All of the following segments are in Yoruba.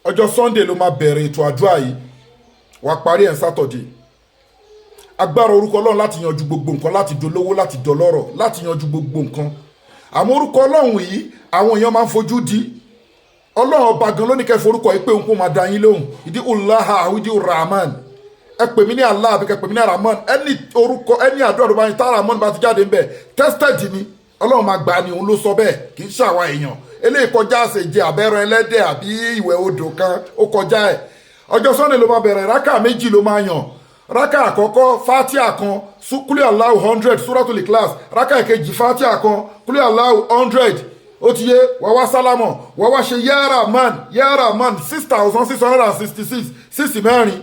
Ọjọ́ Sunday ló máa bẹ̀rẹ̀ ètò àdúrà yìí, wàá parí ẹ̀ Saturday. Agbára orúkọ Ọlọ́run láti yanjú gbogbo nǹkan, láti dolówó, láti dọlọ́rọ̀, láti yanjú gbogbo nǹkan. Àmọ́ orúkọ Ọlọ́run yìí, àwọn èèyàn máa ń fojú di. Ọlọ́run Ọba gan ló ní kẹ́ forúkọ yìí pé òun kò máa da yín lóhùn. Ìdí Ulaha àwídí Rahman, ẹ pè mí ní Allah àbí kẹ́ pè mí ní Rahman, ẹni orúkọ ẹni àdúrà tó bá yín tá Rahman bá ti jáde ńbẹ, tested ni, Ọlọ́run máa gbà ní. Òun ló sọ bẹ́ẹ̀, kì í ṣàwa èèyàn. Eléyìí kọjá àṣejẹ àbẹ́rẹ́ ẹlẹ́dẹ̀ àbí ìwẹ̀ odò kan, ó kọjá ẹ̀. Ọjọ́ Sunday ló máa bẹ̀rẹ̀. Rákà 2 ló máa yàn. Rákà àkọ́kọ́, Fatia kan, Kúlẹ̀ Aláwù 100, Suratul Ikhlas. Rákà kejì, Fatia kan, Kúlẹ̀ Aláwù 100. Ó ti yé. Wà wá sálámọ̀, wà wá ṣe yára man yára man 6666, six mẹ́rin.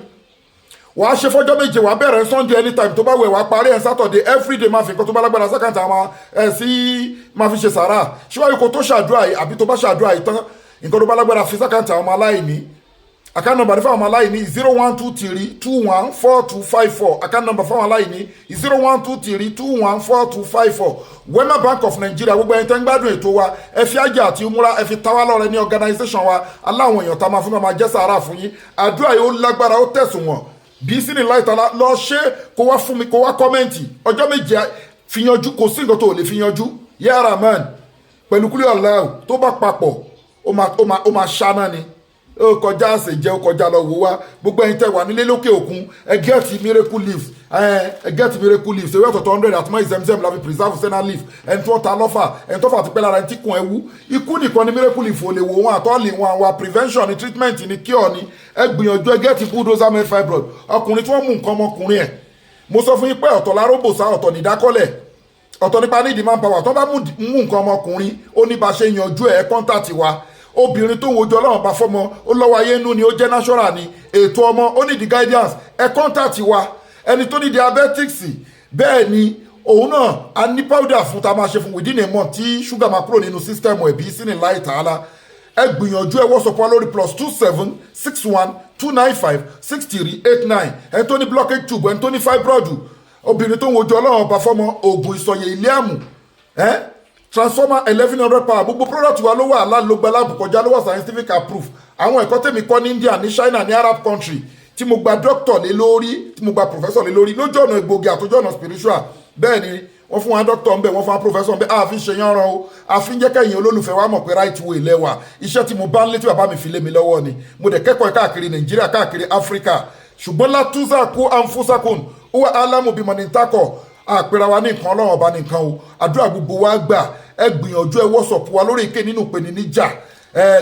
Wàá ṣe fọ́jọ́ 7. Wàá bẹ̀rẹ̀ Sunday anytime tó bá wẹ̀, wàá parí ẹ̀ Saturday. Everyday, máa fi nǹkan tó bá lágbára sí account àwọn ẹ̀ sí, máa fi ṣe sàrà síwájú kó tó ṣàdúrà yìí, àbí tó bá ṣàdúrà yìí tán, nǹkan tó bá lágbára, fi sí account àwọn ọmọ aláìní. Account number ní fáwọn ọmọ aláìní: 0123214254. Account number fáwọn aláìní: 0123214254, Wema Bank of Nigeria. Gbogbo ẹni tẹ́ ń gbádùn ètò wa, ẹ fi ájà àti umura, ẹ fi táwa lọ́rẹ ní organisation wa. Aláwọn èèyàn tá a máa fún máa jẹ́ sàárà fún yín. Àdúrà yìí, ó lágbára, ó tẹ̀sùn wọn bí sínú láìtọ́lá. Lọ ṣe, kó wá fún mi, kó wá comment. Ọjọ́ 7 fi yanjú, kò sí nǹkan tó lè fi yanjú. Yàrá man pẹ̀lú kúlẹ̀ ọ̀la tó bá papọ̀, ó máa ṣáná ni. Ó kọjá àṣejẹ, ó kọjá. Lọ wò wá. Gbogbo ẹ̀yin tẹ́ wà nílé lókè òkun, ẹ get miracle leaves, ẹ get miracle leaves. Ewé ọ̀tọ̀tọ̀ 100 àtúmọ̀ ìzẹ́mzẹ́m la fi preserve senna leaf. Ẹni tí wọ́n ta lọ́fà, ẹni tó fà ti pẹ́ lára, ẹni tí kùn ẹ wú, ikú nìkan ni miracle leaf ò lè wò wọn àtọ́lì wọn. Àwa prevention ni, treatment ni, cure ni. Ẹ gbìyànjú, ẹ get bulldozer male fibroid. Ọkùnrin tí wọ́n mú nǹkan ọmọkùnrin ẹ̀, mo sọ fún yín pé ọ̀tọ̀ láróbòsá, ọ̀tọ̀ nìdákọ́lẹ̀, ọ̀tọ̀ nípa ní demand power. Tó bá mú nǹkan ọmọkùnrin, ó ní bá ṣe yanjú ẹ̀. Contact wa. Obìnrin tó ń wojú Ọlọ́run bá fọ́mọ, ó lọ́wọ́ ayé nú ni, ó jẹ́ natural ni, ètò ọmọ, ó ní di guidance, ẹ contact wa. Ẹni tó ní diabetics, bẹ́ẹ̀ ni, òun náà a ní powder fún ta máa ṣe fún within a month tí sugar máa kúrò nínú system ẹ̀ bí sínú láì tààlà. Ẹ gbìyànjú, ẹ WhatsApp wa lórí +27612956389. Ẹni tó ní blockage tube, ẹni tó ní fibroid, obìnrin tó ń wojú Ọlọ́run ọba fọ́mọ, oògùn ìsọ̀yè ilé àmù ẹ́ transformer 1100 power. Gbogbo product wa ló wà alálògbà lábùkọjá, ló wà scientific approved. Àwọn ẹ̀kọ́ tèmi kọ́ ní India, ní China, ní Arab country, tí mo gba doctor lé lórí, tí mo gba professor lé lórí, lójú ọ̀nà egbògi àtòjú ọ̀nà spiritual. Bẹ́ẹ̀ ni, wọ́n fún wa doctor ńbẹ, wọ́n fún wa professor ńbẹ. Àfi ṣe yánran o, àfi ń jẹ́ kẹ́yìn olólùfẹ́ wa mọ̀ pé right way lẹ́wà. Iṣẹ́ tí mo bá ń létí bàbá mi fi lé mi lọ́wọ́ ni. Mo dẹ̀ kẹ́kọ̀ọ́ káàkiri Nàìjíríà, káàkiri Áfíríkà. Ṣùgbọ́n látúnṣà kó ànfúnṣàkùn ó wà álámù bímọ ní takọ̀ àpèrà wa ní nǹkan. Ọlọ́run Ọba nìkan o. Àdúrà gbogbo wa gbà. Ẹ gbìyànjú, ẹ WhatsApp wa lórí èké nínú ìpèníjà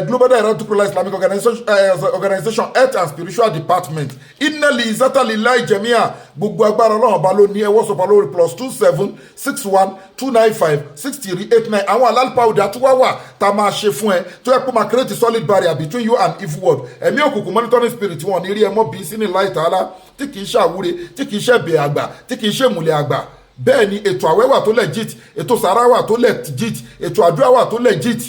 Global Dahiratu Dhikrlahi Islamic Organization, Health and Spiritual Department. Inna li izata lillahi jami'a. Gbogbo agbára, Ọlọ́run Ọba ló ní. Ẹ WhatsApp wa lórí +27612956389. Àwọn halal powder tó wá wà tá a máa ṣe fún ẹ, tó yẹ kó máa create a solid barrier between you and evil world. Ẹ̀mí òkùnkùn, monitoring spirit, wọn ní rí ẹ mọ́ bí sínú láì tààlà, tí kì í ṣàwúre, tí kì í ṣẹ̀bẹ̀ àgbà, tí kì í ṣèmùlẹ̀ àgbà. Bẹ́ẹ̀ ni, ètò àwẹ̀ wà tó legit, ètò sàrà wà tó legit, ètò àdúrà wà tó legit.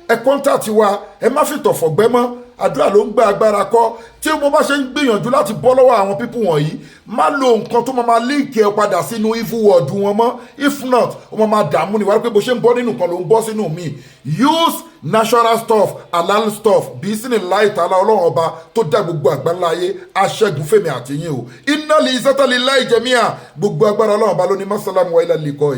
Ẹ contact wa. Ẹ má fìtọ̀ fọ̀gbẹ́ mọ́. Àdúrà ló ń gbé, agbára kọ́. Tí mo bá ṣe ń gbìyànjú láti bọ́ lọ́wọ́ àwọn people wọ̀nyí, má lo nǹkan tó máa link ẹ padà sínú evil world wọn mọ́. If not, ó máa dààmú ni. Wàá pé bó ṣe ń bọ́ nínú kan ló ń bọ́ sínú mi. Use natural stuff, halal stuff, bí sínú láì tààlà. Ọlọ́run Ọba tó dá gbogbo àgbáńlá ayé, aṣẹ́gun fèmí àtìyìn o. Iná lè sátálì láì jẹ̀míà. Gbogbo agbára, Ọlọ́run Ọba ló ní. Mọ́sálàmù wa ilẹ̀ lè kọ́ yìí.